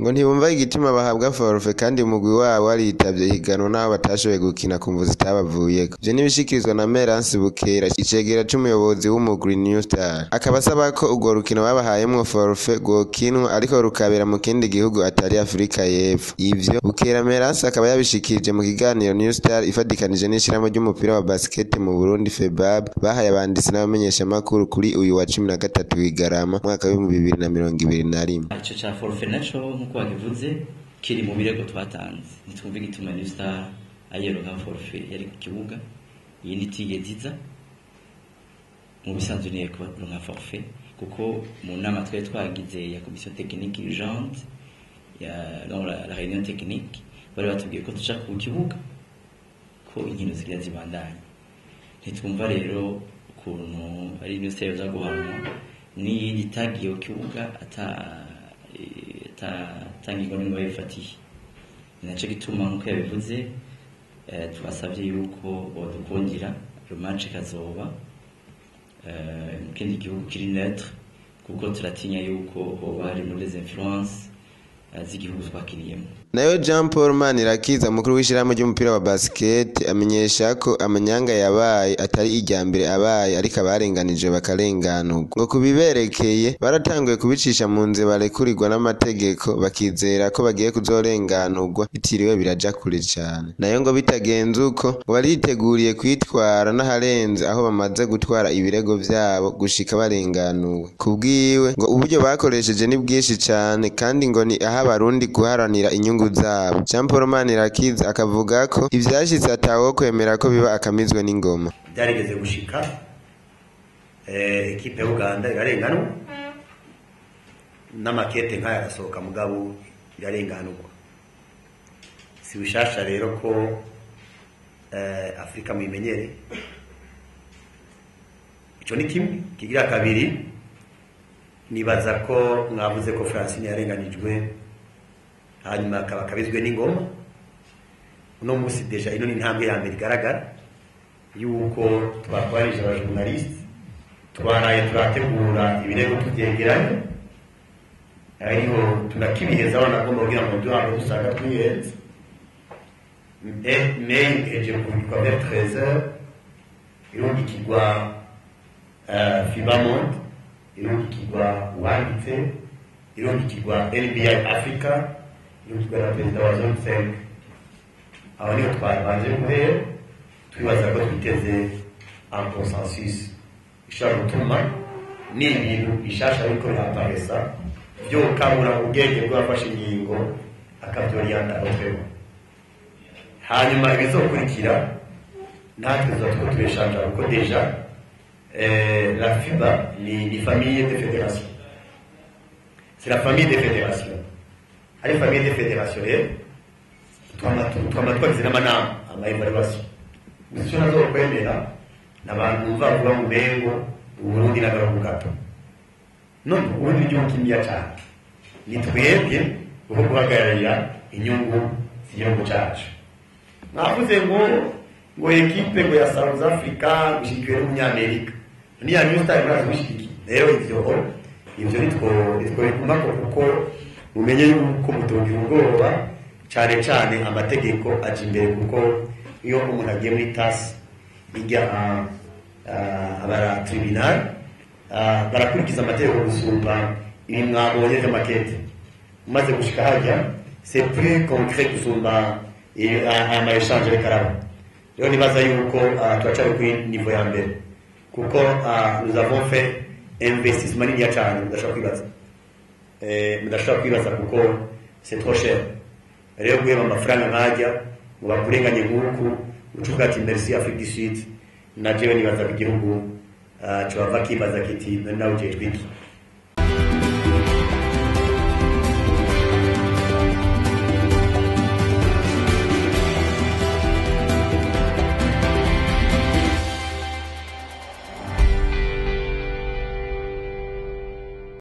Ngo ntibumva igituma bahabwa forfait kandi umugwi wabo waritavye ihiganwa naho batashoboye gukina ku mvo zitabavuyeko. Ivyo n'ibishikirizwa na Merance Bukera, icegera c'umuyobozi w'umugwi New Star. Akaba asaba ko urwo rukino babahayemwo forfait rwokinwa ariko rukabera mu kindi gihugu atari Afrika y'Epfo. Ivyo Bukera Merance akaba yabishikirije mu kiganiro New Star ifadikanije n'ishirahamwe ry'umupira wa basket mu Burundi FEBAB bahaye abanditsi n'abamenyeshamakuru kuri uyu wa 13 Kigarama umwaka w'2021. Ico ca forfait naco, nkuko wakivuze, kiri mu birego twatanze. Ntitwumva igituma New Star ayironka forfait yari ku kibuga, iyindi itigeze iza. Mu bisanzwe niyo kuronka forfait, kuko mu nama twari twagize ya commission technique urgente ya non, la réunion technique, bari batubwiye ko tuja ku kibuga, ko inkino zigira zibandanye. Ntitwumva rero ukuntu ari New Star yoza guhanwa n'iyindi itagiye ku kibuga ata ngingo n'imwe bayifatiye. Ni naco gituma, nk'uko yabivuze, twasavye yuko bodukundira le match ikazoba mu kindi gihugu kiri neutre, kuko turatinya yuko hoba harimo des influences z'igihugu twakiniyemo. Nayo Jean Paul Manirakiza, umukuru w'ishirahamwe ry'umupira wa basket, amenyesha ko amanyanga yabaye atari irya mbere abaye, ariko abarenganijwe bakarenganurwa. Ngo kubiberekeye baratanguye kubicisha mu nzira barekurirwa n'amategeko, bakizera ko bagiye kuzorenganurwa bitiriwe biraja kure cane. Nayo ngo bitagenze uko, ngo bariteguriye kwitwara n'aharenze aho bamaze gutwara ibirego vyabo gushika barenganuwe. Kubwiwe, ngo uburyo bakoresheje ni bwinshi cane, kandi ngo ni aho Abarundi guharanira inyungu zabo. Jean Paul Manirakiza akavuga ko ivyashitse atawo kwemera ko biba akamizwe n'ingoma. Byarigeze gushika, ekipe ya Uganda irarenganwa n'amakete nk'aya arasohoka, mugabo irarenganurwa. Si bishasha rero ko Afurika muyimenyere. Ico ni kimwe. Kigira kabiri, nibaza ko mwavuze ko Francine yarenganijwe, hanyuma akaba akabizwe n'ingoma. Uno munsi déjà ino ni intambwe ya mbere igaragara yuko twakoranije abajournaliste, twaraye turategura ibirego, tuvyegeranye, ariho tunakibiheza. Aho nagomba kugira ngo duhabwe dusanga twihenze. Mail eje kurungikwa vers 13h, irungikirwa FIBA Monde, irungikirwa uwanditse, irungikirwa NBA Africa, irungikirwa na perezida wa zone 5. Aho niho twabanje guhera, twibaza ko twiteze un consensus ishobora gutuma ni ibintu bishasha biriko biraparesa vyokabura ubwenge bw'abafashe ingingo akavyoriyanta autrement. Hanyuma ibizokurikira natwe tuzoba turiko tureshanja, kuko déjà la FIBA ni famille de fédération, c'est la famille des fédérations. Ari famille des fédérations rero, twama twagize n'amanama, ama évaluation. Gusa icyo nazokwemera n'abantu bumva bavuga ngo umengo Uburundi n'agahugu gato. None Uburundi ni igihugu kininiya cane. Ni twebwe kuko guhagararira inyungu z'igihugu cacu. Mwavuze ngo ekipe ngo ya South Africa gushigikiwe n'Umunyamerika, niya New Star murazi gushigikiye. Rero ivyo nitwo bigumako, kuko mumenye yuko mutogira ubwoba cane cane. Amategeko aja imbere, kuko iyo umuntu agiye muri TAS ijya abara tribunal, barakurikiza amategeko gusumba ibi mwabonye vy'amakete. Umaze gushika hajya, c'est plus concret gusumba ama échange ariko araba. Rero nibaza yuko turacari kuri niveau ya mbere, kuko nous avons fait investissement niniya cane mudashobora kwibaza, mudashobora kwibaza, kuko c'est trop cher. Rero guheba amafaranga nkajya ngo bakurenganye nk'uku, ucuvuga ati merci Afrique du Sud, na jewe nibaza ko igihugu cobava kibaza kiti: none nawe ujejwe iki?